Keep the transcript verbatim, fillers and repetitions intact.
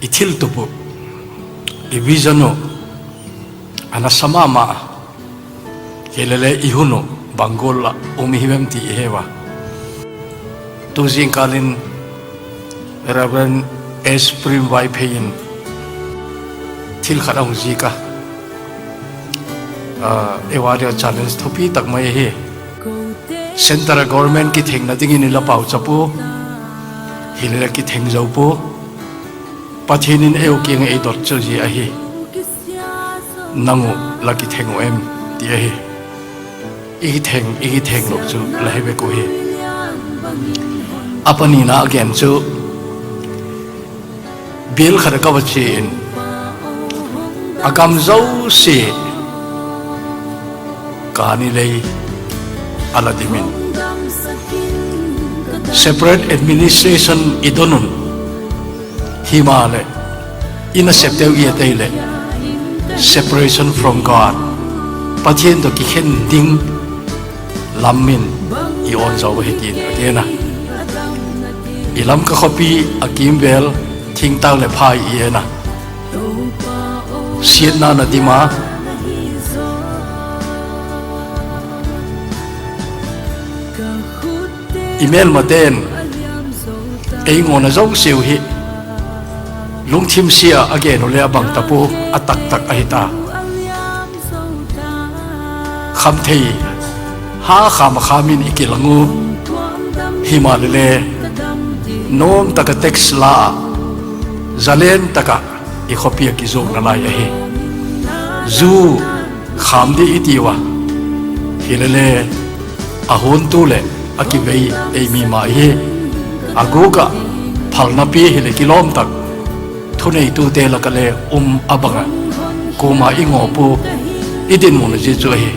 I thiltup u, i vision u, ana sa mama, hilele i hun u, bang gol a um i hiuvem ti i heuva. Tu jingkah in Reverend S Prem Vaiphei in thil khat ahung jih a, ah, eiho dia challenge thupi tak mai ahi. Central government kithengna dingin i la pauchap u, hilele kitheng jou poi. Pathen in eiho kiang eidot chu ji ahi. Nang u la kitheng u em ti ahi. I kitheng, i kitheng lou chu la he bek u hi. Apanina a gen chu, bial khat a ka va che in, a gam jouse kani lei a la dim in, separate administration i don un. Himahleh, i nasep teu i et tei leh, separation from God, Pathen toh kikhen ding lam in i on jou ahi tin a gen a. I Lamka khopi a kimvel, thingtang le phai i en a, siatna na dim a, i melmaten ei ngol na jouse u hi lungthim sia a gen u le a bang tapou, a taktak ahi ta. Khamthei ha kham a kham in i kilang u, himahlele, nom taka tax la a, zalen taka i khopi a kijoh nalai ahi. Ju kham di i ti uva, hilele, a hon tu le a kivei ei mi ma hi. A guk a phalna pi hile kilom tak, thuneitute lak a le um a bang a, koima i ngol poi, i dinmun a ji chu ahi.